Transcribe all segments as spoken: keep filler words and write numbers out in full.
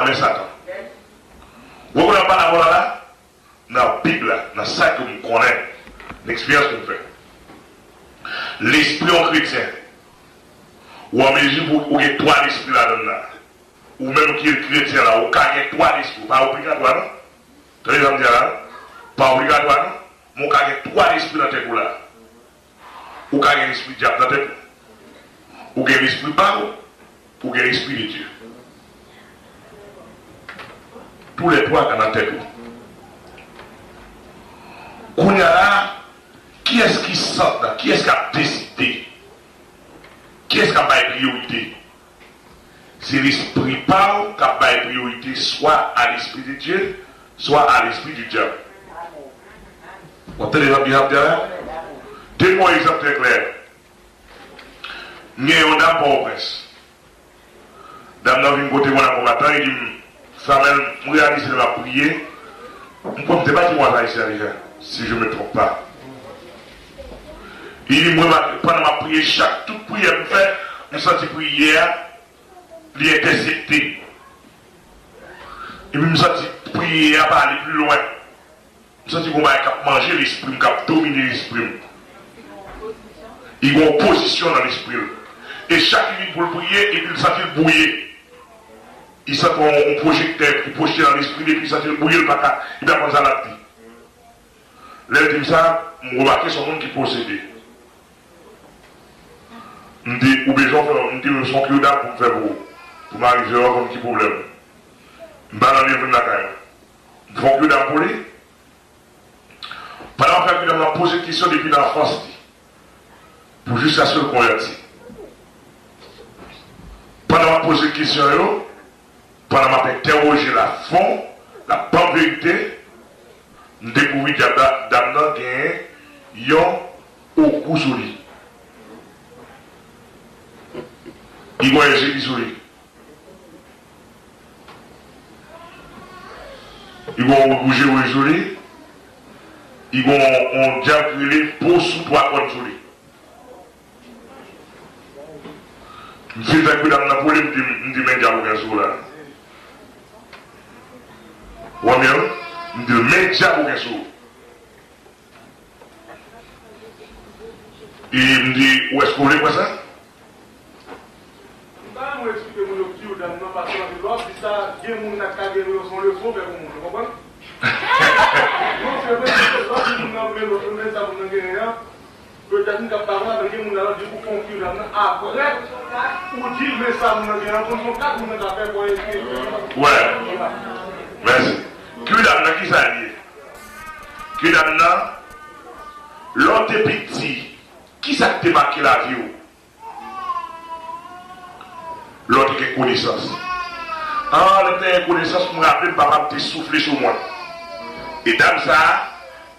Nan men Satan. Ou konprann m pale avè w la la? Nan Bib la, nan sa ke m konnen, nan eksperyans ke m fè. Lespri yon kretyen, ou an mezi pou ou gen twa lespri ladan l la. Ou menm ki kretyen la, ou ka gen twa lespri, pa obligatwa non. Tande sa m di a la, pa obligatwa non. Men ou ka gen twa lespri nan tèt ou la. Ou ka gen lespri dyab nan tèt ou. Ou gen lespri pa w, ou gen lespri de Dye. Tou lè twa ka nan tèt ou. Kounye a la, kiyès ki sant la? Kiyès k ap deside? Kiyès k ap bay priyorite? Se lespri pa w k ap bay priyorite swa a lespri de Dye, swa a lespri di dyab. W ap tande sa m ap di a? M te pran yon egzanp trè klè. M gen yon dam Pòtoprens. Dam nan vin kote mwen nan konbatan, li di m, Samuel, m reyalize lè m ap priye, m kwè m te pati mwa sa isi a deja, si je me trompe pas. Li di m, mwen, pandan m ap priye, chak tout priyè m fè, m santi priyè a, li entèsepte. Epi m santi priyè a pa ale pi lwen. M santi gon bagay k ap manje lespri m, k ap domine lespri m. Li gon opozisyon nan lespri l. E chak li vin pou l priye, epi l santi l bwouye. Li santi yon, yon pwojektè ki pwojte nan lespri l, epi l santi l bwouye, l pa ka, li pa konn sa l ap di. Lè l di m sa, m remake se yon moun ki posede. M di, ou bezwen fè, m di, se yon cure d'âme pou m fè pou ou. Pou m arive wè konn ki pwoblèm. M ba l randevou m lakay mwen. M fè yon cure d'âme pou li. Pandan m ap fè cure d'âme nan, m ap poze l kesyon depi nan anfans li, pou jiskaske l konvèti. Pandan m ap poze l kesyon yo, pandan m ap entèwoje l a fon, l ap ban m verite, m dekouvri dyab la, dam nan genyen yon ogou sou li. Li gon èzili sou li. Li gon ogou jewouj sou li. Li gon yon dyab ki rele Bosou twa kòn sou li. M fin fè cure d'âme nan pou li, m di, m di, men dyab ou gen sou ou la. Ou wè m ye wi? M di, men dyab ou gen sou ou. E m di, ou èske w vle kwè sa? M ta renmen w eksplike moun yo cure d'âme nan, paske anpil lè w ap di sa, gen moun nan ka gen yon leson, leson fè pou moun, ou konprann? Non, se vre, lè w di moun nan vle lòt, vle sa moun nan genyen an, petèt moun k ap pale la, men gen moun nan di pou fè yon cure d'âme nan, apre, ou di l men sa moun nan genyen an, konn se yon kat moun nan ka fè pou l eksplike. Wè. Mèsi. Cure d'âme nan, ki sa l ye? Cure d'âme nan, lè w te piti, ki sa k te make lavi w? Lè w te gen konesans. An, lè m te gen konesans, m raple m papa m te soufle sou mwen. E dam sa a,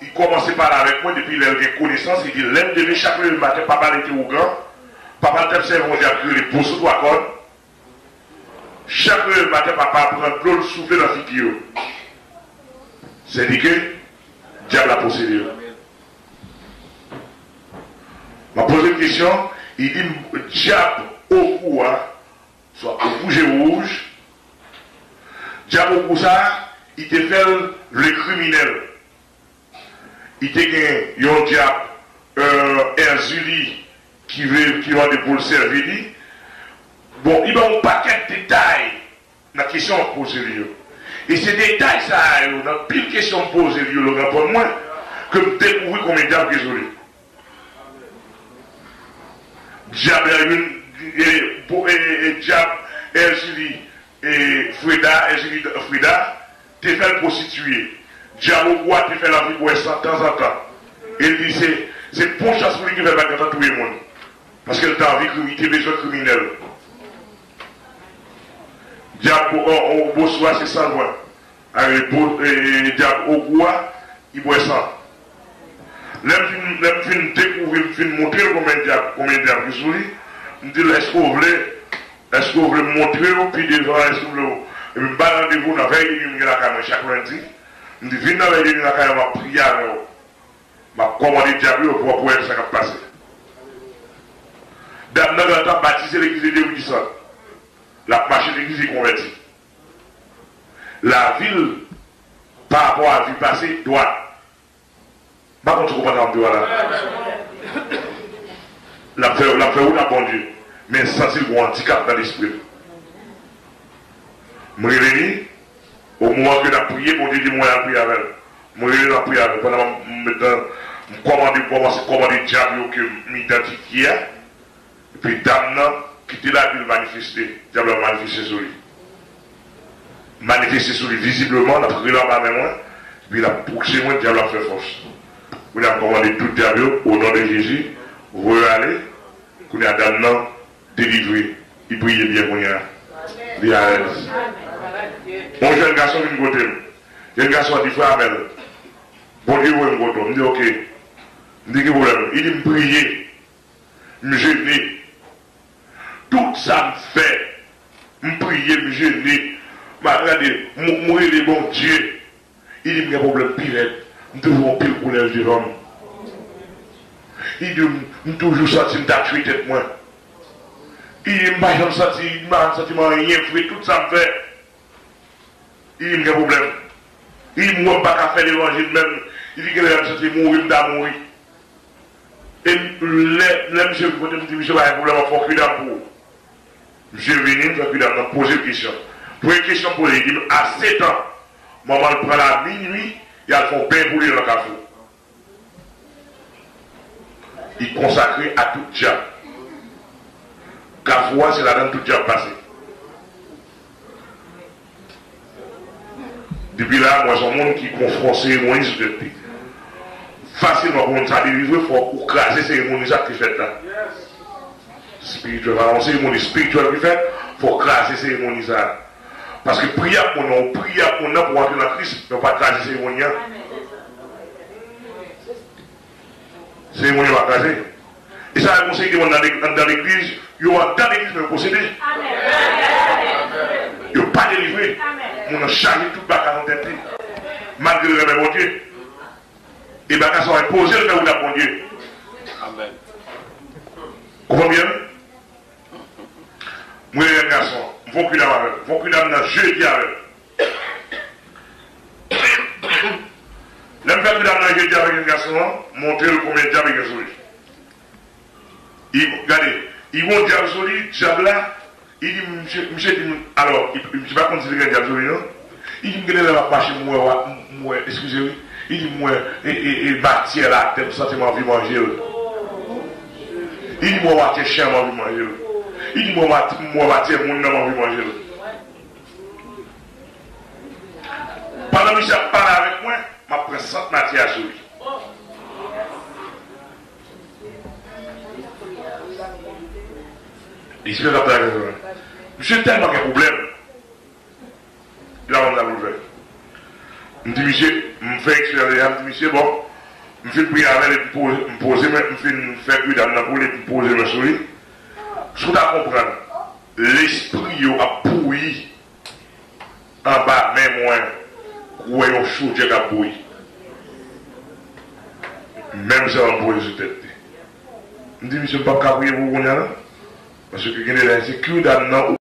li kòmanse pale avèk mwen depi lè l gen konesans, li di lè m leve chak leve maten, papa l te ougan, papa l t ap sèvi yon dyab ki rele Bosou twa kòn. Chak leve maten, papa pran dlo, l soufle nan figi yo. Sèdike, dyab la posede yo. M ap poze l kesyon, li di m, dyab ogou a, swa ogou je wouj, dyab ogou sa, li te fè l vle kriminèl. Li te gen yon dyab, euh, Èzili, ki vle, ki mande pou l sèvi li. Bon, li ban yon pakèt detay nan kesyon m ap poze li yo. E se detay sa a yo, nan pil kesyon m poze li yo, lè w reponn mwen, ke m dekouvri konbyen dyab gen sou li. Dyab Erwin, e, bo-, e, e, e, dyab Èzili, e, Freda, Èzili Freda, te fè l pwostitiye. Dyab Ogou a te fè l anvi bwè san tanzantan. E l di se, se bon chans pou li ki fè l pa t gentan touye moun. Paske l te anvi kri-, li te bezwen kriminèl. Dyab o-, o-, o-, Bosou a se san l bwè. Ak bo-, e, dyab Ogou a, li bwè san. Lè m fin, lè m fin dekouvri, m fin montre l konbyen dyab, konbyen dyab ki sou li, m di l, èske w vle, èske w vle m montre w pi devan, èske w vle w, epi m ba l randevou nan vèy de nwi m gen lakay mwen chak lendi. M di, vin nan vèy de nwi lakay mwen, m ap priye avè w. M ap kòmande dyab yo, pou w ap wè sa k ap pase. Dam nan gentan batize legliz de Dye Renisant. L ap mache legliz, li konvèti. lavil pa rapò a vi pase, dwat. M pa konn si w konprann sa m ap di w la. L ap fè, l ap fè wout ak Bondye, men santi l gen yon andikap nan lespri l. M rele li, o moman ke n ap priye, Bondye di m wè l, al priye avè l. M rele l, m ap priye avè l. Pandan m, m, m, m kòmande, m kòmanse kòmande dyab yo ke m idantifye a. Epi dam nan kite lavi l manifeste, dyab la manifeste sou li. Manifeste sou li vizibleman, l ap rele anba men mwen, epi l ap pwoche mwen, dyab la ap fè fòs. Kounye a m kòmande tout dyab yo, o non de Jezi, voye yo ale. Kounye a dam nan delivre, li priye byen kounye a. Li alèz. Yon jèn gason vin kote m. Jèn gason an di, "Frè Amèl, Bondye voye m kote w." M di, "Oke." M di, "Ki pwoblèm?" Li di, "M priye. M jene. Tout sa m fè, m priye, m jene. M a gade, m, m rele Bondye." Li di, "M gen pwoblèm pi rèd. M toujou yon pil koulèv devan m." Li di, "M, m toujou santi m ta tiye tèt mwen." Li di, "M pa janm santi, m pa janm santi m anyen vre, tout sa m fè." Li di, "M gen pwoblèm." Li di, "M wè m pa ka fè levanjil menm." Li di, "Genlè m santi mouri, m ta mouri." E lè, lè misye vin kote m, m di, "Misye, pa gen pwoblèm, m ap fè yon kidam pou ou." Misye vini, m fè kidam nan, poze l kesyon. Premye kesyon m poze, li di m, "A setan, manman l pran l a minui, y al fè yon beny pou li nan Kafou." Li konsakre a tout dyab. Kafou a, se ladan l tout dyab pase. Depi la, mwen se yon moun ki gon fon seremoni sou tèt li. Fasilman, pou moun sa delivre, fò ou kraze seremoni sa ki fèt la. Espirityèlman, yon seremoni espirityèl ki fèt, fò w kraze seremoni sa. Paske priyè ap moun nan, ou priye ak moun nan pou w antre nan Kris, men w pa t kraze seremoni an. Seremoni yo pa kraze. E sa, yon seri de moun nan lè-, anndan legliz, yo anndan legliz, men yo posede. Yo pa delivre. Moun nan chaje tout bagay nan tèt li. Malgre l renmen Bondye. E bagay sa a enpoze l fè wout ak Bondye. Amèn. Konprann byen? Mwen, jèn gason, m fè yon kidam avè l. M fè yon kidam nan jedi avè l. Lè m fè kidam nan jedi avèk jèn gason an, montre l konbyen dyab li gen sou li. Li, gade, li gon dyab sou li, dyab la, li di, misye, misye di m, alò, li, misye pa konn si li gen dyab sou li, non. Li di, "M gen de lè m ap mache, m wè, m wè, eskize wi." Li di, "M wè, e, e, e, matyè la atè, m santi m anvi manje l." Li di, "M wè matyè chen an, m anvi manje l." Li di, "M wè mat-, m wè matyè moun nan, m anvi manje l." Pandan misye ap pale avèk mwen, m ap pran sant matyè a sou li. Li se ap travay sou mwen. Misye tèlman gen pwoblèm. Li pa konn sa pou l fè. M di misye, m fè eksperyans deja, m di misye, bon, m fin priye avè l, epi m poze, m poze men, m fin fè kidam nan pou li, epi m poze men sou li. Si w ta konprann, lespri yo ap bouyi anba men mwen, ou wè yon chodyè k ap bouyi. Menm sa m poze sou tèt li. M di misye, m p ap ka priye pou ou kounye a, non. Paske gen de lè, se kidam nan,